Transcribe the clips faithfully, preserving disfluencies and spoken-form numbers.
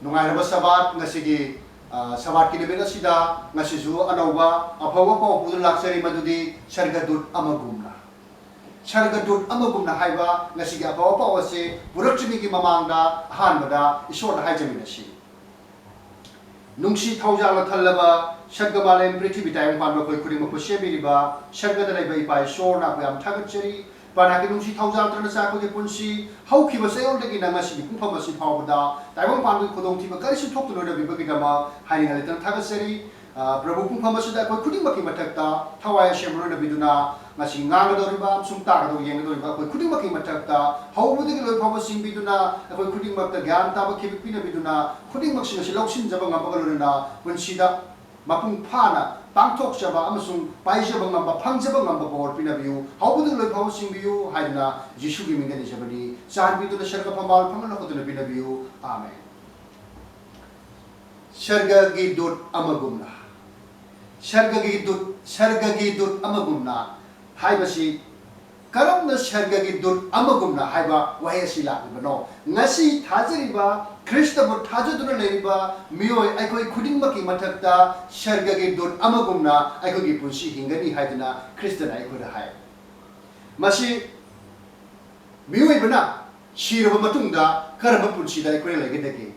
ꯅꯨꯡꯉꯥꯏꯔꯕ ꯁꯕꯥꯠ꯫ ꯉꯁꯤꯒꯤ, ꯑ, ꯁꯕꯥꯠꯀꯤ ꯅꯨꯃꯤꯠ ꯑꯁꯤꯗ ꯉꯁꯤꯁꯨ ꯑꯅꯧꯕ ꯑꯐꯕ ꯄꯥꯎ ꯄꯨꯗꯨꯅ ꯂꯥꯛꯆꯔꯤ, ꯃꯗꯨꯗꯤ ꯁꯔꯒꯗꯨꯠ ꯑꯃꯒꯨꯝꯅ꯫ ꯁꯔꯒꯗꯨꯠ ꯑꯃꯒꯨꯝꯅ ꯍꯥꯏꯕ ꯉꯁꯤꯒꯤ ꯑꯐꯕ ꯄꯥꯎ ꯑꯁꯤ ꯄꯨꯔꯛꯇ꯭ꯔꯤꯉꯩꯒꯤ ꯃꯃꯥꯡꯗ ꯑꯍꯥꯟꯕꯗ ꯏꯁꯣꯔꯗ ꯍꯥꯏꯖꯃꯤꯟꯅꯁꯤ꯫ ꯅꯨꯡꯁꯤ ꯊꯧꯖꯥꯜꯅ ꯊꯜꯂꯕ ꯁꯔꯒ ꯃꯥꯂꯦꯝ ꯄ꯭ꯔꯤꯊꯤꯕꯤ ꯇꯥꯏꯕꯪ ꯄꯥꯟꯕ ꯑꯩꯈꯣꯏ ꯈꯨꯗꯤꯡꯃꯛꯄꯨ ꯁꯦꯝꯕꯤꯔꯤꯕ ꯁꯔꯒꯗ ꯂꯩꯕ ꯏꯄꯥ ꯏꯁꯣꯔ, ꯅꯈꯣꯏ ꯌꯥꯝ ꯊꯥꯒꯠꯆꯔꯤ꯫ ꯄꯥꯅꯥꯒꯤ ꯅꯨꯡꯁꯤ ꯊꯧꯖꯥꯜ ꯅꯠꯇ꯭ꯔꯒ ꯑꯩꯈꯣꯏꯒꯤ ꯄꯨꯟꯁꯤ ꯍꯧꯈꯤꯕ ꯆꯌꯣꯜꯗꯒꯤꯅ ꯉꯁꯤꯒꯤ ꯄꯨꯡꯐꯝ ꯑꯁꯤ ꯐꯥꯎꯕꯗ ꯇꯥꯏꯕꯪ ꯄꯥꯟꯕꯒꯤ ꯈꯨꯗꯣꯡꯊꯤꯕ ꯀꯔꯤꯁꯨ ꯊꯣꯛꯇꯅ ꯂꯣꯏꯅꯕꯤꯕꯒꯤꯗꯃꯛ ꯍꯥꯏꯅꯤꯡꯉꯥꯏ ꯂꯩꯇꯅ ꯊꯥꯒꯠꯆꯔꯤ꯫ ꯑ, ꯄ꯭ꯔꯚꯨ, ꯄꯨꯡꯐꯝ ꯑꯁꯤꯗ ꯑꯩꯈꯣꯏ ꯈꯨꯗꯤꯡꯃꯛꯀꯤ ꯃꯊꯛꯇ ꯊꯋꯥꯏ ꯑꯁꯦꯡꯕ ꯂꯣꯏꯅꯕꯤꯗꯨꯅ ꯉꯁꯤ ꯉꯥꯡꯒꯗꯧꯔꯤꯕ ꯑꯃꯁꯨꯡ ꯇꯥꯒꯗꯧ ꯌꯦꯡꯒꯗꯧꯔꯤꯕ ꯑꯩꯈꯣꯏ ꯈꯨꯗꯤꯡꯃꯛꯀꯤ ꯃꯊꯛꯇ ꯍꯧꯕꯗꯒꯤ ꯂꯣꯏ ꯐꯥꯎꯕ ꯆꯤꯡꯕꯤꯗꯨꯅ ꯑꯩꯈꯣꯏ ꯈꯨꯗꯤꯡꯃꯛꯇ ꯒ꯭ꯌꯥꯟ ꯇꯥꯕ ꯈꯤꯕꯤꯛ ꯄꯤꯅꯕꯤꯗꯨꯅ ꯈꯨꯗꯤꯡꯃꯛꯁꯤꯡ ꯑꯁꯤ ꯂꯧꯁꯤꯟꯖꯕ ꯉꯝꯕꯒ ꯂꯣꯏꯅꯅ ꯄꯨꯟꯁꯤꯗ ꯃꯄꯨꯡ ꯐꯥꯅ ꯄꯥꯡꯊꯣꯛꯆꯕ ꯑꯃꯁꯨꯡ ꯄꯥꯏꯖꯕ ꯉꯝꯕ, ꯐꯪꯖꯕ ꯉꯝꯕ ꯕꯣꯔ ꯄꯤꯅꯕꯤꯌꯨ, ꯍꯧꯕꯗꯒꯤ ꯂꯣꯏ ꯐꯥꯎꯕ ꯆꯤꯡꯕꯤꯌꯨ ꯍꯥꯏꯗꯨꯅ ꯖꯤꯁꯨꯒꯤ ꯃꯤꯡꯗ ꯅꯤꯖꯕꯅꯤ꯫ ꯆꯥꯟꯕꯤꯗꯨꯅ ꯁꯔꯒ ꯐꯝꯕꯥꯜ ꯐꯪꯍꯟ ꯂꯧꯈꯠꯇꯨꯅ ꯄꯤꯅꯕꯤꯌꯨ꯫ ꯑꯥꯃꯦꯟ꯫ ꯁꯔꯒꯒꯤ ꯗꯨꯠ ꯑꯃꯒꯨꯝꯅ꯫ ꯁꯔꯒꯒꯤ ꯗꯨꯠ, ꯁꯔꯒꯒꯤ ꯗꯨꯠ ꯑꯃꯒꯨꯝꯅ ꯍꯥꯏꯕꯁꯤ ꯀꯔꯝꯅ ꯁꯔꯒꯒꯤ ꯗꯨꯠ ꯑꯃꯒꯨꯝꯅ ꯍꯥꯏꯕ ꯋꯥꯍꯩ ꯑꯁꯤ ꯂꯥꯛꯂꯤꯕꯅꯣ? ꯉꯁꯤ ꯊꯥꯖꯔꯤꯕ, ꯈ꯭ꯔꯤꯁꯇꯕꯨ ꯊꯥꯖꯗꯨꯅ ꯂꯩꯔꯤꯕ ꯃꯤꯑꯣꯏ ꯑꯩꯈꯣꯏ ꯈꯨꯗꯤꯡꯃꯛꯀꯤ ꯃꯊꯛꯇ ꯁꯔꯒꯒꯤ ꯗꯨꯠ ꯑꯃꯒꯨꯝꯅ ꯑꯩꯈꯣꯏꯒꯤ ꯄꯨꯟꯁꯤ ꯍꯤꯡꯒꯅꯤ ꯍꯥꯏꯗꯨꯅ ꯈ꯭ꯔꯤꯁꯇꯅ ꯑꯩꯈꯣꯏꯗ ꯍꯥꯏ꯫ ꯃꯁꯤ ꯃꯤꯑꯣꯏꯕꯅ ꯁꯤꯔꯕ ꯃꯇꯨꯡꯗ ꯀꯔꯝꯕ ꯄꯨꯟꯁꯤꯗ ꯑꯩꯈꯣꯏꯅ ꯂꯩꯒꯗꯒꯦ?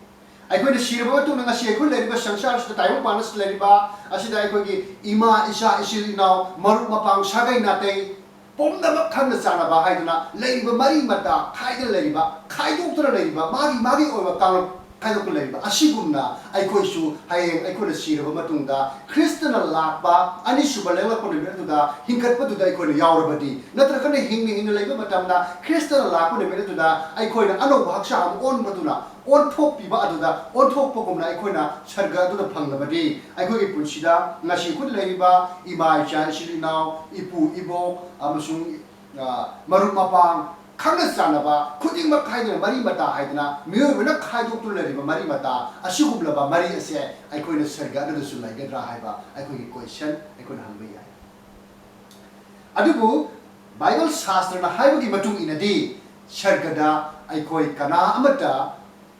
ꯑꯩꯈꯣꯏꯅ ꯁꯤꯔꯕ ꯃꯇꯨꯡꯗ ꯉꯁꯤ ꯑꯩꯈꯣꯏ ꯂꯩꯔꯤꯕ ꯁꯪꯁꯥꯔꯁꯤꯗ, ꯇꯥꯏꯕꯪꯄꯥꯟ ꯑꯁꯤꯗ ꯂꯩꯔꯤꯕ ꯑꯁꯤꯗ ꯑꯩꯈꯣꯏꯒꯤ ꯏꯃꯥ, ꯏꯆꯥ, ꯏꯆꯤꯜ ꯏꯅꯥꯎ, ꯃꯔꯨꯞ ꯃꯄꯥꯡ, ꯁꯥꯒꯩ ꯅꯥꯇꯩ ꯄꯨꯝꯅꯃꯛ ꯈꯪꯅ ꯆꯥꯟꯅꯕ ꯍꯥꯏꯗꯨꯅ ꯂꯩꯔꯤꯕ ꯃꯔꯤ ꯃꯇꯥ ꯈꯥꯏꯗꯅ ꯂꯩꯔꯤꯕ, ꯈꯥꯏꯗꯣꯛꯇꯨꯅ ꯂꯩꯔꯤꯕ, ꯃꯥꯒꯤ ꯃꯥꯒꯤ ꯑꯣꯏꯕ ꯀꯥꯡꯂꯨꯞ ꯈꯥꯏꯗꯣꯛꯇꯨꯅ ꯂꯩꯔꯤꯕ ꯑꯁꯤꯒꯨꯝꯅ ꯑꯩꯈꯣꯏꯁꯨ ꯍꯌꯦꯡ ꯑꯩꯈꯣꯏꯅ ꯁꯤꯔꯕ ꯃꯇꯨꯡꯗ ꯈ꯭ꯔꯤꯁꯇꯅ ꯂꯥꯛꯄ ꯑꯅꯤꯁꯨꯕ ꯂꯦꯡꯂꯛꯄ ꯅꯨꯃꯤꯠ ꯑꯗꯨꯗ ꯍꯤꯡꯒꯠꯄꯗꯨꯗ ꯑꯩꯈꯣꯏꯅ ꯌꯥꯎꯔꯕꯗꯤ, ꯅꯠꯇ꯭ꯔꯒꯅ ꯍꯤꯡꯅ ꯍꯤꯡꯅ ꯂꯩꯕ ꯃꯇꯝꯗ ꯈ꯭ꯔꯤꯁꯇꯅ ꯂꯥꯛꯄ ꯅꯨꯃꯤꯠ ꯑꯗꯨꯗ ꯑꯩꯈꯣꯏꯅ ꯑꯅꯧꯕ ꯍꯛꯆꯥꯡ ꯑꯃ ꯑꯣꯟꯕꯗꯨꯅ ꯑꯣꯟꯊꯣꯛꯄꯤꯕ ꯑꯗꯨꯗ ꯑꯣꯟꯊꯣꯛꯄꯒꯨꯝꯅ ꯑꯩꯈꯣꯏꯅ ꯁꯔꯒ ꯑꯗꯨꯗ ꯐꯪꯂꯕꯗꯤ, ꯑꯩꯈꯣꯏꯒꯤ ꯄꯨꯟꯁꯤꯗ ꯉꯁꯤ ꯑꯩꯈꯣꯏ ꯂꯩꯔꯤꯕ ꯏꯃꯥ, ꯏꯆꯥ, ꯏꯆꯤꯜ ꯏꯅꯥꯎ, ꯏꯄꯨ ꯏꯕꯣꯛ ꯑꯃꯁꯨꯡ, ꯑ, ꯃꯔꯨꯞ ꯃꯄꯥꯡ, ꯈꯪꯅ ꯆꯥꯟꯅꯕ ꯈꯨꯗꯤꯡꯃꯛ ꯍꯥꯏꯗꯅ, ꯃꯔꯤ ꯃꯇꯥ ꯍꯥꯏꯗꯅ ꯃꯤꯑꯣꯏꯕꯅ ꯈꯥꯏꯗꯣꯛꯇꯨꯅ ꯂꯩꯔꯤꯕ ꯃꯔꯤ ꯃꯇꯥ ꯑꯁꯤꯒꯨꯝꯂꯕ ꯃꯔꯤ ꯑꯁꯦ ꯑꯩꯈꯣꯏꯅ ꯁꯔꯒ ꯑꯗꯨꯗꯁꯨ ꯂꯩꯒꯗ꯭ꯔꯥ ꯍꯥꯏꯕ ꯑꯩꯈꯣꯏꯒꯤ ꯀꯣꯏꯁꯟ ꯑꯩꯈꯣꯏꯅ ꯍꯪꯕ ꯌꯥꯏ꯫ ꯑꯗꯨꯕꯨ ꯕꯥꯏꯕꯜ ꯁꯥꯁꯇ꯭ꯔꯅ ꯍꯥꯏꯕꯒꯤ ꯃꯇꯨꯡ ꯏꯟꯅꯗꯤ ꯁꯔꯒꯗ ꯑꯩꯈꯣꯏ ꯀꯅꯥ ꯑꯃꯠꯇ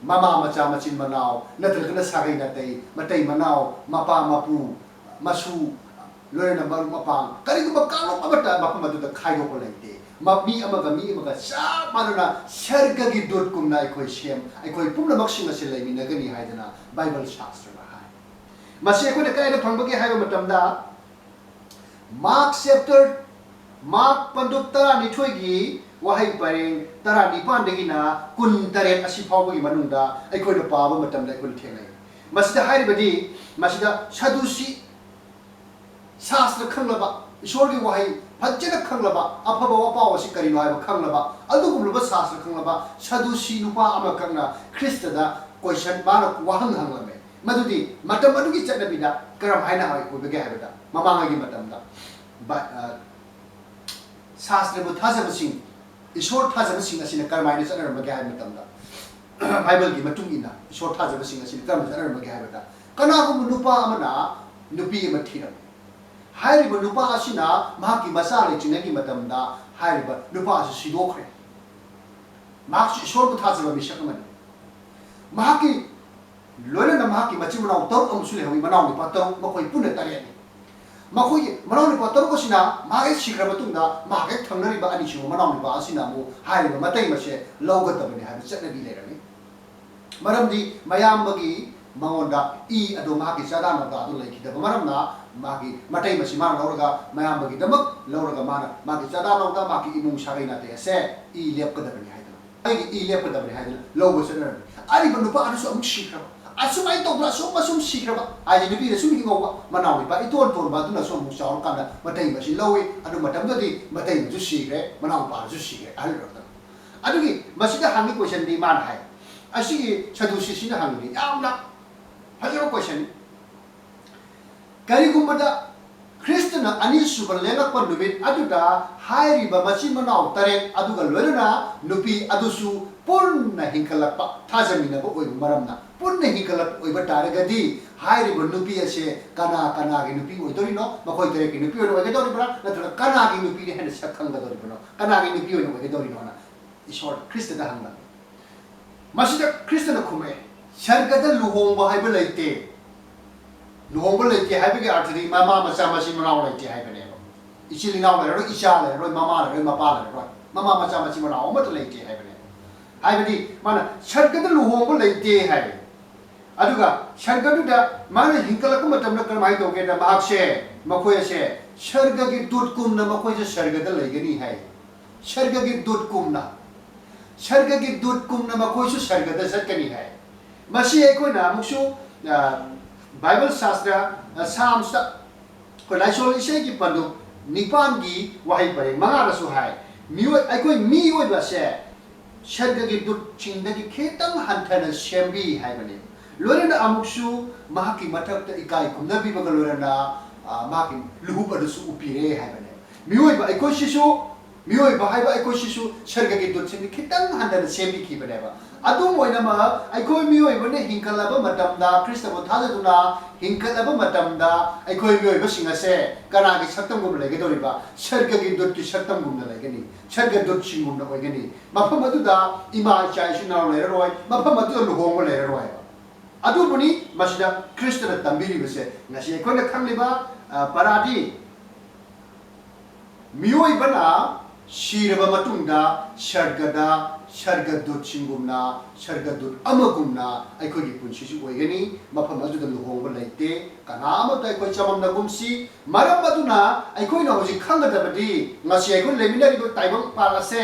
ꯃꯃꯥ ꯃꯆꯥ, ꯃꯆꯤꯟ ꯃꯅꯥꯎ, ꯅꯠꯇ꯭ꯔꯒꯅ ꯁꯥꯒꯩ ꯅꯥꯇꯩ, ꯃꯇꯩ ꯃꯅꯥꯎ, ꯃꯄꯥ ꯃꯄꯨ, ꯃꯁꯨ, ꯂꯣꯏꯅꯅ ꯃꯔꯨꯞ ꯃꯄꯥꯡ, ꯀꯔꯤꯒꯨꯝꯕ ꯀꯥꯡꯂꯨꯞ ꯑꯃꯠꯇ ꯃꯐꯝ ꯑꯗꯨꯗ ꯈꯥꯏꯗꯣꯛꯄ ꯂꯩꯇꯦ꯫ ꯃ-, ꯃꯤ ꯑꯃꯒ ꯃꯤ ꯑꯃꯒ ꯆꯞ ꯃꯥꯟꯅꯅ ꯁꯔꯒꯒꯤ ꯗꯨꯠꯀꯨꯝꯅ ꯑꯩꯈꯣꯏ ꯁꯦꯝ, ꯑꯩꯈꯣꯏ ꯄꯨꯝꯅꯃꯛꯁꯤꯡ ꯑꯁꯤ ꯂꯩꯃꯤꯟꯅꯒꯅꯤ ꯍꯥꯏꯗꯅ ꯕꯥꯏꯕꯜ ꯁꯥꯁꯇ꯭ꯔꯅ ꯍꯥꯏ꯫ ꯃꯁꯤ ꯑꯩꯈꯣꯏꯅ ꯀꯗꯥꯏꯗ ꯐꯪꯕꯒꯦ ꯍꯥꯏꯕ ꯃꯇꯝꯗ, ꯃꯥꯔꯛ ꯆꯦꯞꯇꯔ, ꯃꯥꯔꯛ ꯄꯟꯗꯨꯞ ꯇꯔꯥꯅꯤꯊꯣꯏꯒꯤ ꯋꯥꯍꯩ ꯄꯔꯦꯡ ꯇꯔꯥꯅꯤꯄꯥꯟꯗꯒꯤꯅ ꯀꯨꯟꯇꯔꯦꯠ ꯑꯁꯤ ꯐꯥꯎꯕꯒꯤ ꯃꯅꯨꯡꯗ ꯑꯩꯈꯣꯏꯅ ꯄꯥꯕ ꯃꯇꯝꯗ ꯑꯩꯈꯣꯏꯅ ꯊꯦꯡꯅꯩ꯫ ꯃꯁꯤꯗ ꯍꯥꯏꯔꯤꯕꯗꯤ, ꯃꯁꯤꯗ ꯁꯗꯨꯁꯤ, ꯁꯥꯁꯇ꯭ꯔ ꯈꯪꯂꯕ, ꯏꯁꯣꯔꯒꯤ ꯋꯥꯍꯩ ꯐꯖꯅ ꯈꯪꯂꯕ, ꯑꯐꯕ ꯋꯥꯄꯥꯎ ꯑꯁꯤ ꯀꯔꯤꯅꯣ ꯍꯥꯏꯕ ꯈꯪꯂꯕ, ꯑꯗꯨꯒꯨꯝꯂꯕ ꯁꯥꯁꯇ꯭ꯔ ꯈꯪꯂꯕ ꯁꯗꯨꯁꯤ ꯅꯨꯄꯥ ꯑꯃꯈꯛꯅ ꯈ꯭ꯔꯤꯁꯇꯗ ꯀꯣꯏꯁꯟ, ꯃꯥꯅ ꯋꯥꯍꯪ ꯍꯪꯂꯝꯃꯦ꯫ ꯃꯗꯨꯗꯤ ꯃꯇꯝ ꯑꯗꯨꯒꯤ ꯆꯠꯅꯕꯤꯗ ꯀꯔꯝ ꯍꯥꯏꯅ ꯑꯣꯏꯕꯒꯦ ꯍꯥꯏꯕꯗ, ꯃꯃꯥꯡꯉꯩꯒꯤ ꯃꯇꯝꯗ ꯕ-, ꯑ, ꯁꯥꯁꯇ꯭ꯔꯕꯨ ꯊꯥꯖꯕꯁꯤꯡ, ꯏꯁꯣꯔ ꯊꯥꯖꯕꯁꯤꯡ ꯑꯁꯤꯅ ꯀꯔꯝꯍꯥꯏꯅ ꯆꯠꯅꯔꯝꯕꯒꯦ ꯍꯥꯏꯕ ꯃꯇꯝꯗ, ꯕꯥꯏꯕꯜꯒꯤ ꯃꯇꯨꯡ ꯏꯟꯅ ꯏꯁꯣꯔ ꯊꯥꯖꯕꯁꯤꯡ ꯑꯁꯤꯅ ꯀꯔꯝꯅ ꯆꯠꯅꯔꯝꯕꯒꯦ ꯍꯥꯏꯕꯗ, ꯀꯅꯥꯒꯨꯝꯕ ꯅꯨꯄꯥ ꯑꯃꯅ ꯅꯨꯄꯤ ꯑꯃ ꯊꯤꯔꯝꯃꯤ꯫ ꯍꯥꯏꯔꯤꯕ ꯅꯨꯄꯥ ꯑꯁꯤꯅ ꯃꯍꯥꯛꯀꯤ ꯃꯆꯥ ꯂꯩꯇ꯭ꯔꯤꯉꯩꯒꯤ ꯃꯇꯝꯗ ꯍꯥꯏꯔꯤꯕ ꯅꯨꯄꯥ ꯑꯁꯤ ꯁꯤꯗꯣꯛꯈ꯭ꯔꯦ꯫ ꯃꯍꯥꯛꯁꯨ ꯏꯁꯣꯔꯕꯨ ꯊꯥꯖꯕ ꯃꯤꯁꯛ ꯑꯃꯅꯤ꯫ ꯃꯍꯥꯛꯀꯤ ꯂꯣꯏꯅꯅ ꯃꯍꯥꯛꯀꯤ ꯃꯆꯤꯟ ꯃꯅꯥꯎ ꯇꯔꯨꯛ ꯑꯃꯁꯨ ꯂꯩꯍꯧꯏ, ꯃꯅꯥꯎ ꯅꯨꯄꯥ ꯇꯔꯨꯛ, ꯃꯈꯣꯏ ꯄꯨꯟꯅ ꯇꯔꯦꯠꯅꯤ꯫ ꯃꯈꯣꯏꯒꯤ ꯃꯅꯥꯎ ꯅꯨꯄꯥ ꯇꯔꯨꯛ ꯑꯁꯤꯅ ꯃꯍꯥꯛ ꯍꯦꯛ ꯁꯤꯈ꯭ꯔ ꯃꯇꯨꯡꯗ, ꯃꯍꯥꯛ ꯍꯦꯛ ꯊꯪꯅꯔꯤꯕ ꯑꯅꯤꯁꯨꯕ ꯃꯅꯥꯎ ꯅꯨꯄꯥ ꯑꯁꯤꯅ ꯑꯃꯨꯛ ꯍꯥꯏꯔꯤꯕ ꯃꯇꯩ ꯃꯁꯦ ꯂꯧꯒꯗꯕꯅꯤ ꯍꯥꯏꯕ ꯆꯠꯅꯕꯤ ꯂꯩꯔꯝꯃꯤ꯫ ꯃꯔꯝꯗꯤ ꯃꯌꯥꯝꯕꯒꯤ ꯃꯉꯣꯟꯗ ꯏ ꯑꯗꯨ, ꯃꯍꯥꯛꯀꯤ ꯆꯥꯗꯥ ꯅꯧꯗꯥ ꯑꯗꯨ ꯂꯩꯈꯤꯗꯕ ꯃꯔꯝꯅ, ꯃꯥꯒꯤ ꯃꯇꯩ ꯃꯁꯤ ꯃꯥꯅ ꯂꯧꯔꯒ, ꯃꯌꯥꯝꯕꯒꯤꯗꯃꯛ ꯂꯧꯔꯒ, ꯃꯥꯅ ꯃꯥꯒꯤ ꯆꯥꯗꯥ ꯅꯧꯗꯥ, ꯃꯥꯒꯤ ꯏꯃꯨꯡ ꯁꯥꯒꯩ ꯅꯥꯇꯩ ꯑꯁꯦ ꯏ ꯂꯦꯞꯀꯗꯕꯅꯤ ꯍꯥꯏꯗꯅ, ꯑꯩꯒꯤ ꯏ ꯂꯦꯞꯀꯗꯕꯅꯤ ꯍꯥꯏꯗꯅ ꯂꯧꯕ ꯆꯠꯅꯔꯝꯃꯤ꯫ ꯑꯔꯤꯕ ꯅꯨꯄꯥ ꯑꯗꯨꯁꯨ ꯑꯃꯨꯛ ꯁꯤꯈ꯭ꯔꯕ꯫ ꯑꯁꯨꯃꯥꯏꯅ ꯇꯧꯗꯅ ꯑꯁꯨꯝ ꯑꯁꯨꯝ ꯁꯤꯈ꯭ꯔꯕ ꯍꯥꯏꯗꯤ, ꯅꯨꯄꯤꯗ ꯁꯨꯝ ꯍꯤꯡꯍꯧꯕ, ꯃꯅꯥꯎ ꯅꯨꯄꯥ ꯏꯇꯣꯟ ꯇꯣꯟꯕ ꯑꯗꯨꯅꯁꯨ ꯑꯃꯨꯛ ꯆꯥꯎꯔꯀꯥꯟꯗ ꯃꯇꯩ ꯃꯁꯤ ꯂꯧꯏ꯫ ꯑꯗꯨ ꯃꯇꯝꯗꯨꯗꯗꯤ ꯃꯇꯩ ꯃꯁꯨ ꯁꯤꯈ꯭ꯔꯦ, ꯃꯅꯥꯎ ꯅꯨꯄꯥꯗꯨꯁꯨ ꯁꯤꯈ꯭ꯔꯦ, ꯑꯍꯜ ꯑꯣꯏꯔꯛꯇꯅ꯫ ꯑꯗꯨꯒꯤ ꯃꯁꯤꯗ ꯍꯪꯉꯤ ꯀꯣꯏꯁꯟꯗꯤ ꯃꯥꯅ ꯍꯥꯏ, ꯑꯁꯤꯒꯤ ꯁꯗꯨꯁꯤꯁꯤꯅ ꯍꯪꯉꯤꯗꯤ ꯌꯥꯝꯅ ꯐꯖꯕ ꯀꯣꯏꯁꯟꯅꯤ꯫ ꯀꯔꯤꯒꯨꯝꯕꯗ ꯈ꯭ꯔꯤꯁꯇꯅ ꯑꯅꯤꯁꯨꯕ ꯂꯦꯡꯂꯛꯄ ꯅꯨꯃꯤꯠ ꯑꯗꯨꯗ ꯍꯥꯏꯔꯤꯕ ꯃꯆꯤꯟ ꯃꯅꯥꯎ ꯇꯔꯦꯠ ꯑꯗꯨꯒ ꯂꯣꯏꯅꯅ ꯅꯨꯄꯤ ꯑꯗꯨꯁꯨ ꯄꯨꯟꯅ ꯍꯤꯡꯒꯠꯂꯛꯄ, ꯊꯥꯖꯃꯤꯟꯅꯕ ꯑꯣꯏꯕ ꯃꯔꯝꯅ ꯄꯨꯟꯅ ꯍꯤꯡꯒꯠꯂꯛꯄ ꯑꯣꯏꯕ ꯇꯥꯔꯒꯗꯤ, ꯍꯥꯏꯔꯤꯕ ꯅꯨꯄꯤ ꯑꯁꯦ ꯀꯅꯥ ꯀꯅꯥꯒꯤ ꯅꯨꯄꯤ ꯑꯣꯏꯗꯣꯔꯤꯅꯣ? ꯃꯈꯣꯏ ꯇꯔꯦꯠꯀꯤ ꯅꯨꯄꯤ ꯑꯣꯏꯅ ꯑꯣꯏꯒꯗꯧꯔꯤꯕ꯭ꯔꯥ, ꯅꯠꯇ꯭ꯔꯒ ꯀꯅꯥꯒꯤ ꯅꯨꯄꯤꯅ ꯍꯦꯟꯅ ꯁꯛ ꯈꯪꯒꯗꯧꯔꯤꯕꯅꯣ, ꯀꯅꯥꯒꯤ ꯅꯨꯄꯤ ꯑꯣꯏꯅ ꯑꯣꯏꯒꯗꯧꯔꯤꯅꯣꯅ ꯏꯁꯣꯔ ꯈ꯭ꯔꯤꯁꯇꯗ ꯍꯪꯂꯝꯃꯤ꯫ ꯃꯁꯤꯗ ꯈ꯭ꯔꯤꯁꯇꯅ ꯈꯨꯝꯃꯛꯑꯦ, ꯁꯔꯒꯗ ꯂꯨꯍꯣꯡꯕ ꯍꯥꯏꯕ ꯂꯩꯇꯦ꯫ ꯂꯨꯍꯣꯡꯕ ꯂꯩꯇꯦ ꯍꯥꯏꯕꯒꯤ ꯑꯔꯊꯗꯤ ꯃꯃꯥ ꯃꯆꯥ ꯃꯆꯤꯟ ꯃꯅꯥꯎ ꯂꯩꯇꯦ ꯍꯥꯏꯕꯅꯦꯕ꯫ ꯏꯆꯤꯜ ꯏꯅꯥꯎ ꯂꯩꯔꯔꯣꯏ, ꯏꯆꯥ ꯂꯩꯔꯔꯣꯏ, ꯃꯃꯥ ꯂꯩꯔꯔꯣꯏ, ꯃꯄꯥ ꯂꯩꯔꯔꯣꯏ, ꯃꯃꯥ ꯃꯆꯥ ꯃꯆꯤꯟ ꯃꯅꯥꯎ ꯑꯃꯠꯇ ꯂꯩꯇꯦ ꯍꯥꯏꯕꯅꯦꯕ꯫ ꯍꯥꯏꯕꯗꯤ ꯃꯥꯅ ꯁꯔꯒꯗ ꯂꯨꯍꯣꯡꯕ ꯂꯩꯇꯦ ꯍꯥꯏ꯫ ꯑꯗꯨꯒ ꯁꯔꯒꯗꯨꯗ ꯃꯥꯅ ꯍꯤꯡꯒꯠꯂꯛꯄ ꯃꯇꯝꯗ ꯀꯔꯝꯍꯥꯏꯅ ꯇꯧꯒꯦꯗ, ꯃꯍꯥꯛꯁꯦ, ꯃꯈꯣꯏ ꯑꯁꯦ ꯁꯔꯒꯒꯤ ꯗꯨꯠꯀꯨꯝꯅ ꯃꯈꯣꯏꯁꯦ ꯁꯔꯒꯗ ꯂꯩꯒꯅꯤ ꯍꯥꯏ꯫ ꯁꯔꯒꯒꯤ ꯗꯨꯠꯀꯨꯝꯅ, ꯁꯔꯒꯒꯤ ꯗꯨꯠꯀꯨꯝꯅ ꯃꯈꯣꯏꯁꯨ ꯁꯔꯒꯗ ꯆꯠꯀꯅꯤ ꯍꯥꯏ꯫ ꯃꯁꯤ ꯑꯩꯈꯣꯏꯅ ꯑꯃꯨꯛꯁꯨ, ꯑ, ꯕꯥꯏꯕꯜ ꯁꯥꯁꯇ꯭ꯔ, ꯑ, ꯁꯥꯝꯁꯇ, ꯑꯩꯈꯣꯏ ꯂꯥꯏꯁꯣꯟ ꯏꯁꯩꯒꯤ ꯄꯟꯗꯨꯞ ꯅꯤꯄꯥꯟꯒꯤ ꯋꯥꯍꯩ ꯄꯔꯦꯡ ꯃꯉꯥꯗꯁꯨ ꯍꯥꯏ, ꯃꯤꯑꯣꯏ-, ꯑꯩꯈꯣꯏ ꯃꯤꯑꯣꯏꯕꯁꯦ ꯁꯔꯒꯒꯤ ꯗꯨꯠꯁꯤꯡꯗꯒꯤ ꯈꯤꯇꯪ ꯍꯟꯊꯅ ꯁꯦꯝꯕꯤ ꯍꯥꯏꯕꯅꯤ꯫ ꯂꯣꯏꯅꯅ ꯑꯃꯨꯛꯁꯨ ꯃꯍꯥꯛꯀꯤ ꯃꯊꯛꯇ ꯏꯀꯥꯏ ꯈꯨꯝꯅꯕꯤꯕꯒ ꯂꯣꯏꯅꯅ, ꯑ, ꯃꯍꯥꯛꯀꯤ ꯂꯨꯍꯨꯞ ꯑꯗꯨꯁꯨ ꯎꯞꯄꯤꯔꯦ ꯍꯥꯏꯕꯅꯦ꯫ ꯃꯤꯑꯣꯏꯕ ꯑꯩꯈꯣꯏꯁꯤꯁꯨ, ꯃꯤꯑꯣꯏꯕ ꯍꯥꯏꯕ ꯑꯩꯈꯣꯏꯁꯤꯁꯨ ꯁꯔꯒꯒꯤ ꯗꯨꯠꯁꯤꯡꯗꯤ ꯈꯤꯇꯪ ꯍꯟꯊꯅ ꯁꯦꯝꯕꯤꯈꯤꯕꯅꯦꯕ꯫ ꯑꯗꯨꯝ ꯑꯣꯏꯅꯃꯛ, ꯑꯩꯈꯣꯏ ꯃꯤꯑꯣꯏꯕꯅ ꯍꯤꯡꯒꯠꯂꯕ ꯃꯇꯝꯗ, ꯈ꯭ꯔꯤꯁꯇꯕꯨ ꯊꯥꯖꯗꯨꯅ ꯍꯤꯡꯒꯠꯂꯕ ꯃꯇꯝꯗ, ꯑꯩꯈꯣꯏ ꯃꯤꯑꯣꯏꯕꯁꯤꯡ ꯑꯁꯦ ꯀꯅꯥꯒꯤ ꯁꯛꯇꯝꯒꯨꯝ ꯂꯩꯒꯗꯧꯔꯤꯕ? ꯁꯔꯒꯒꯤ ꯗꯨꯠꯀꯤ ꯁꯛꯇꯝꯒꯨꯝꯅ ꯂꯩꯒꯅꯤ, ꯁꯔꯒ ꯗꯨꯠꯁꯤꯡꯒꯨꯝꯅ ꯑꯣꯏꯒꯅꯤ꯫ ꯃꯐꯝ ꯑꯗꯨꯗ ꯏꯃꯥ ꯏꯆꯥ ꯏꯆꯤꯟ ꯏꯅꯥꯎ ꯂꯩꯔꯔꯣꯏ, ꯃꯐꯝ ꯑꯗꯨꯗ ꯂꯨꯍꯣꯡꯕ ꯂꯩꯔꯔꯣꯏ꯫ ꯑꯗꯨꯕꯨꯅꯤ ꯃꯁꯤꯗ ꯈ꯭ꯔꯤꯁꯇꯅ ꯇꯝꯕꯤꯔꯤꯕꯁꯦ꯫ ꯉꯁꯤ ꯑꯩꯈꯣꯏꯅ ꯈꯪꯂꯤꯕ, ꯑ, ꯄꯔꯥꯗꯤ ꯃꯤꯑꯣꯏꯕꯅ ꯁꯤꯔꯕ ꯃꯇꯨꯡꯗ ꯁꯔꯒꯗ, ꯁꯔꯒ ꯗꯨꯠꯁꯤꯡꯒꯨꯝꯅ, ꯁꯔꯒ ꯗꯨꯠ ꯑꯃꯒꯨꯝꯅ ꯑꯩꯈꯣꯏꯒꯤ ꯄꯨꯟꯁꯤꯁꯨ ꯑꯣꯏꯒꯅꯤ꯫ ꯃꯐꯝ ꯑꯗꯨꯗ ꯂꯨꯍꯣꯡꯕ ꯂꯩꯇꯦ꯫ ꯀꯅꯥ ꯑꯃꯠꯇ ꯑꯩꯈꯣꯏ ꯆꯃꯝꯅꯒꯨꯝꯁꯤ꯫ ꯃꯔꯝ ꯑꯗꯨꯅ ꯑꯩꯈꯣꯏꯅ ꯍꯧꯖꯤꯛ ꯈꯪꯒꯗꯕꯗꯤ ꯉꯁꯤ ꯑꯩꯈꯣꯏ ꯂꯩꯃꯤꯟꯅꯔꯤꯕ ꯇꯥꯏꯕꯪꯄꯥꯟ ꯑꯁꯦ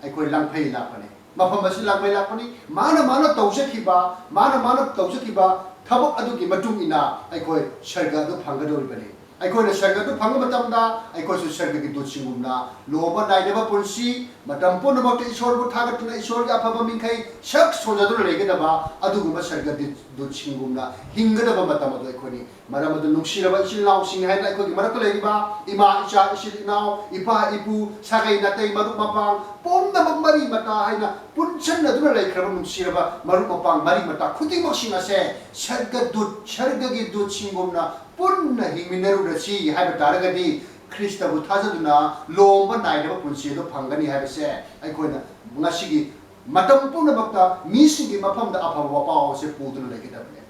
ꯑꯩꯈꯣꯏ ꯂꯥꯡꯐꯩ ꯂꯥꯛꯄꯅꯤ꯫ ꯃꯐꯝ ꯑꯁꯤ ꯂꯥꯡꯐꯩ ꯂꯥꯛꯄꯅꯤ꯫ ꯃꯥꯅ ꯃꯥꯅ ꯇꯧꯖꯈꯤꯕ, ꯃꯥꯅ ꯃꯥꯅ ꯇꯧꯖꯈꯤꯕ ꯊꯕꯛ ꯑꯗꯨꯒꯤ ꯃꯇꯨꯡ ꯏꯟꯅ ꯑꯩꯈꯣꯏ ꯁꯔꯒ ꯑꯗꯨ ꯐꯪꯒꯗꯧꯔꯤꯕꯅꯤ꯫ ꯑꯩꯈꯣꯏꯅ ꯁꯔꯒ ꯑꯗꯨ ꯐꯪꯕ ꯃꯇꯝꯗ ꯑꯩꯈꯣꯏꯁꯨ ꯁꯔꯒꯒꯤ ꯗꯨꯠꯁꯤꯡꯒꯨꯝꯅ ꯂꯨꯍꯣꯡꯕ ꯅꯥꯏꯗꯕ ꯄꯨꯟꯁꯤ, ꯃꯇꯝ ꯄꯨꯝꯅꯃꯛꯇ ꯏꯁꯣꯔꯕꯨ ꯊꯥꯒꯠꯇꯨꯅ ꯏꯁꯣꯔꯒꯤ ꯑꯐꯕ ꯃꯤꯡꯈꯩ ꯁꯛ ꯁꯣꯟꯖꯗꯨꯅ ꯂꯩꯒꯗꯕ ꯑꯗꯨꯒꯨꯝꯕ ꯁꯔꯒ ꯗꯨꯠ-, ꯗꯨꯠꯁꯤꯡꯒꯨꯝꯅ ꯍꯤꯡꯒꯗꯕ ꯃꯇꯝ ꯑꯗꯨ ꯑꯩꯈꯣꯏꯅꯤ꯫ ꯃꯔꯝ ꯑꯗꯨꯅ ꯅꯨꯡꯁꯤꯔꯕ ꯏꯆꯤꯜ ꯏꯅꯥꯎꯁꯤꯡ ꯍꯥꯏꯅ ꯑꯩꯈꯣꯏꯒꯤ ꯃꯔꯛꯇ ꯂꯩꯔꯤꯕ ꯏꯃꯥ, ꯏꯆꯥ, ꯏꯆꯤꯜ ꯏꯅꯥꯎ, ꯏꯄꯥ, ꯏꯄꯨ, ꯁꯥꯒꯩ ꯅꯥꯇꯩ, ꯃꯔꯨꯞ ꯃꯄꯥꯡ ꯄꯨꯝꯅꯃꯛ, ꯃꯔꯤ ꯃꯇꯥ ꯍꯥꯏꯅ ꯄꯨꯟꯁꯤꯟꯅꯗꯨꯅ ꯂꯩꯈ꯭ꯔꯕ ꯅꯨꯡꯁꯤꯔꯕ ꯃꯔꯨꯞ ꯃꯄꯥꯡ ꯃꯔꯤ ꯃꯇꯥ ꯈꯨꯗꯤꯡꯃꯛꯁꯤꯡ ꯑꯁꯦ ꯁꯔꯒ ꯗꯨꯠ, ꯁꯔꯒꯒꯤ ꯗꯨꯠꯁꯤꯡꯒꯨꯝꯅ ꯄꯨꯟꯅ ꯍꯤꯡꯃꯤꯟꯅꯔꯨꯔꯁꯤ ꯍꯥꯏꯕ ꯇꯥꯔꯒꯗꯤ, ꯈ꯭ꯔꯤꯁꯇꯕꯨ ꯊꯥꯖꯗꯨꯅ ꯂꯨꯍꯣꯡꯕ ꯅꯥꯏꯗꯕ ꯄꯨꯟꯁꯤ ꯑꯗꯨ ꯐꯪꯒꯅꯤ ꯍꯥꯏꯕꯁꯦ ꯑꯩꯈꯣꯏꯅ ꯉꯁꯤꯒꯤ ꯃꯇꯝ ꯄꯨꯝꯅꯃꯛꯇ ꯃꯤꯁꯤꯡꯒꯤ ꯃꯐꯝꯗ ꯑꯐꯕ ꯋꯥꯄꯥꯎ ꯑꯁꯤ ꯄꯨꯗꯨꯅ ꯂꯩꯒꯗꯕꯅꯦ꯫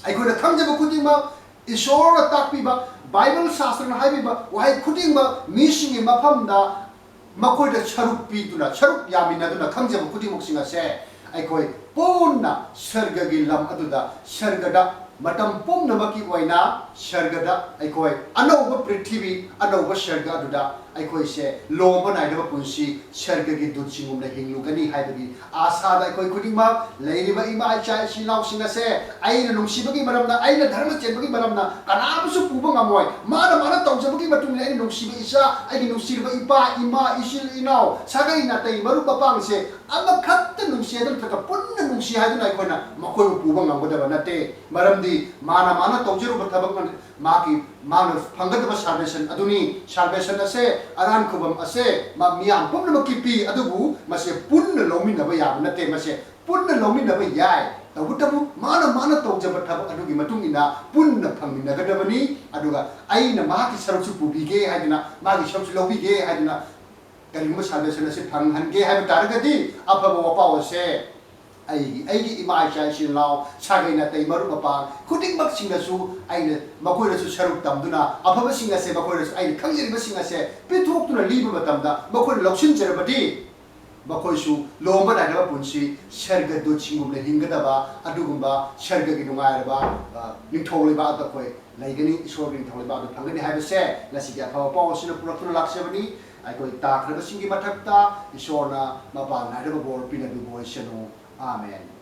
ꯑꯩꯈꯣꯏꯅ ꯈꯪꯖꯕ ꯈꯨꯗꯤꯡꯃꯛ, ꯏꯁꯣꯔꯅ ꯇꯥꯛꯄꯤꯕ, ꯕꯥꯏꯕꯜ ꯁꯥꯁꯇ꯭ꯔꯅ ꯍꯥꯏꯕꯤꯕ ꯋꯥꯍꯩ ꯈꯨꯗꯤꯡꯃꯛ ꯃꯤꯁꯤꯡꯒꯤ ꯃꯐꯝꯗ ꯃꯈꯣꯏꯗ ꯁꯔꯨꯛ ꯄꯤꯗꯨꯅ, ꯁꯔꯨꯛ ꯌꯥꯃꯤꯟꯅꯗꯨꯅ ꯈꯪꯖꯕ ꯈꯨꯗꯤꯡꯃꯛꯁꯤꯡ ꯑꯁꯦ ꯑꯩꯈꯣꯏ ꯄꯨꯟꯅ ꯁꯔꯒꯒꯤ ꯂꯝ ꯑꯗꯨꯗ, ꯁꯔꯒꯗ, ꯃꯇꯝ ꯄꯨꯝꯅꯃꯛꯀꯤ ꯑꯣꯏꯅ ꯁꯔꯒꯗ ꯑꯩꯈꯣꯏ ꯑꯅꯧꯕ ꯄ꯭ꯔꯤꯊꯤꯕꯤ, ꯑꯅꯧꯕ ꯁꯔꯒ ꯑꯗꯨꯗ ꯑꯩꯈꯣꯏꯁꯦ ꯂꯣꯝꯕ ꯅꯥꯏꯗꯕ ꯄꯨꯟꯁꯤ ꯁꯔꯒꯒꯤ ꯗꯨꯠꯁꯤꯡꯒꯨꯝꯅ ꯍꯤꯡꯂꯨꯒꯅꯤ ꯍꯥꯏꯕꯒꯤ ꯑꯥꯁꯥꯗ ꯑꯩꯈꯣꯏ ꯈꯨꯗꯤꯡꯃꯛ ꯂꯩꯔꯤꯕ ꯏꯃꯥ ꯏꯆꯥ ꯏꯆꯤꯜ ꯏꯅꯥꯎꯁꯤꯡ ꯑꯁꯦ, ꯑꯩꯅ ꯅꯨꯡꯁꯤꯕꯒꯤ ꯃꯔꯝꯅ, ꯑꯩꯅ ꯙꯔꯃ ꯆꯦꯟꯕꯒꯤ ꯃꯔꯝꯅ ꯀꯅꯥꯕꯨꯁꯨ ꯄꯨꯕ ꯉꯝꯃꯣꯏ꯫ ꯃꯥꯅ ꯃꯥꯅ ꯇꯧꯖꯕꯒꯤ ꯃꯇꯨꯡ ꯏꯟꯅ ꯑꯩꯅ ꯅꯨꯡꯁꯤꯕ ꯏꯆꯥ, ꯑꯩꯒꯤ ꯅꯨꯡꯁꯤꯔꯕ ꯏꯄꯥ ꯏꯃꯥ, ꯏꯆꯤꯜ ꯏꯅꯥꯎ, ꯁꯥꯒꯩ ꯅꯥꯇꯩ, ꯃꯔꯨꯞ ꯃꯄꯥꯡꯁꯦ ꯑꯃꯈꯛꯇ ꯅꯨꯡꯁꯤ ꯍꯥꯏꯗꯨꯅ ꯅꯠꯇ꯭ꯔꯒ ꯄꯨꯟꯅ ꯅꯨꯡꯁꯤ ꯍꯥꯏꯗꯨꯅ ꯑꯩꯈꯣꯏꯅ ꯃꯈꯣꯏꯕꯨ ꯄꯨꯕ ꯉꯝꯒꯗꯕ ꯅꯠꯇꯦ꯫ ꯃꯔꯝꯗꯤ ꯃꯥꯅ ꯃꯥꯅ ꯇꯧꯖꯔꯨꯕ ꯊꯕꯛ, ꯃꯥꯒꯤ, ꯃꯥꯅ ꯐꯪꯒꯗꯕ salvation ꯑꯗꯨꯅꯤ꯫ Salvation ꯑꯁꯦ, ꯑꯔꯥꯟ ꯈꯨꯕꯝ ꯑꯁꯦ ꯃ-, ꯃꯤꯌꯥꯝ ꯄꯨꯝꯅꯃꯛꯀꯤ ꯄꯤ, ꯑꯗꯨꯕꯨ ꯃꯁꯦ ꯄꯨꯟꯅ ꯂꯧꯃꯤꯟꯅꯕ ꯌꯥꯕ ꯅꯠꯇꯦ꯫ ꯃꯁꯦ ꯄꯨꯟꯅ ꯂꯧꯃꯤꯟꯅꯕ ꯌꯥꯏ, ꯇꯧꯕꯇꯕꯨ ꯃꯥꯅ ꯃꯥꯅ ꯇꯧꯖꯕ ꯊꯕꯛ ꯑꯗꯨꯒꯤ ꯃꯇꯨꯡ ꯏꯟꯅ ꯄꯨꯟꯅ ꯐꯪꯃꯤꯟꯅꯒꯗꯕꯅꯤ꯫ ꯑꯗꯨꯒ ꯑꯩꯅ ꯃꯍꯥꯛꯀꯤ ꯁꯔꯨꯛꯁꯨ ꯄꯨꯕꯤꯒꯦ ꯍꯥꯏꯗꯨꯅ, ꯃꯥꯒꯤ ꯁꯔꯨꯛꯁꯨ ꯂꯧꯕꯤꯒꯦ ꯍꯥꯏꯗꯨꯅ, ꯀꯔꯤꯒꯨꯝꯕ salvation ꯑꯁꯤ ꯐꯪꯍꯟꯒꯦ ꯍꯥꯏꯕ ꯇꯥꯔꯒꯗꯤ, ꯑꯐꯕ ꯋꯥꯄꯥꯎ ꯑꯁꯦ ꯑꯩꯒꯤ, ꯑꯩꯒꯤ ꯏꯃꯥ ꯏꯆꯥ ꯏꯆꯤꯜ ꯏꯅꯥꯎ, ꯁꯥꯒꯩ ꯅꯥꯇꯩ, ꯃꯔꯨꯞ ꯃꯄꯥꯡ ꯈꯨꯗꯤꯡꯃꯛꯁꯤꯡꯅꯁꯨ ꯑꯩꯅ ꯃꯈꯣꯏꯅꯁꯨ ꯁꯔꯨꯛ ꯇꯝꯗꯨꯅ, ꯑꯐꯕꯁꯤꯡ ꯑꯁꯦ ꯃꯈꯣꯏꯅꯁꯨ ꯑꯩꯅ ꯈꯪꯖꯔꯤꯕꯁꯤꯡ ꯑꯁꯦ ꯄꯤꯊꯣꯛꯇꯨꯅ ꯂꯤꯕ ꯃꯇꯝꯗ, ꯃꯈꯣꯏꯅ ꯂꯧꯁꯤꯟꯖꯔꯕꯗꯤ, ꯃꯈꯣꯏꯁꯨ ꯂꯣꯝꯕ ꯅꯥꯏꯗꯕ ꯄꯨꯟꯁꯤ, ꯁꯔꯒ ꯗꯨꯠꯁꯤꯡꯒꯨꯝꯅ ꯍꯤꯡꯒꯗꯕ ꯑꯗꯨꯒꯨꯝꯕ ꯁꯔꯒꯒꯤ ꯅꯨꯡꯉꯥꯏꯔꯕ, ꯑ, ꯅꯤꯡꯊꯧ ꯂꯩꯕꯥꯛ ꯑꯗꯨ ꯑꯩꯈꯣꯏ ꯂꯩꯒꯅꯤ, ꯏꯁꯣꯔꯒꯤ ꯅꯤꯡꯊꯧ ꯂꯩꯕꯥꯛ ꯑꯗꯨ ꯐꯪꯒꯅꯤ ꯍꯥꯏꯕꯁꯦ ꯉꯁꯤꯒꯤ ꯑꯐꯕ ꯄꯥꯎ ꯑꯁꯤꯅ ꯄꯨꯔꯛꯇꯨꯅ ꯂꯥꯛꯆꯕꯅꯤ꯫ ꯑꯩꯈꯣꯏ ꯇꯥꯈ꯭ꯔꯕꯁꯤꯡꯒꯤ ꯃꯊꯛꯇ ꯏꯁꯣꯔꯅ ꯃꯄꯥꯟ ꯅꯥꯏꯗꯕ ꯕꯣꯔ ꯄꯤꯅꯕꯤꯕ ꯑꯣꯏꯁꯅꯨ꯫ ꯑꯥꯃꯦꯟ꯫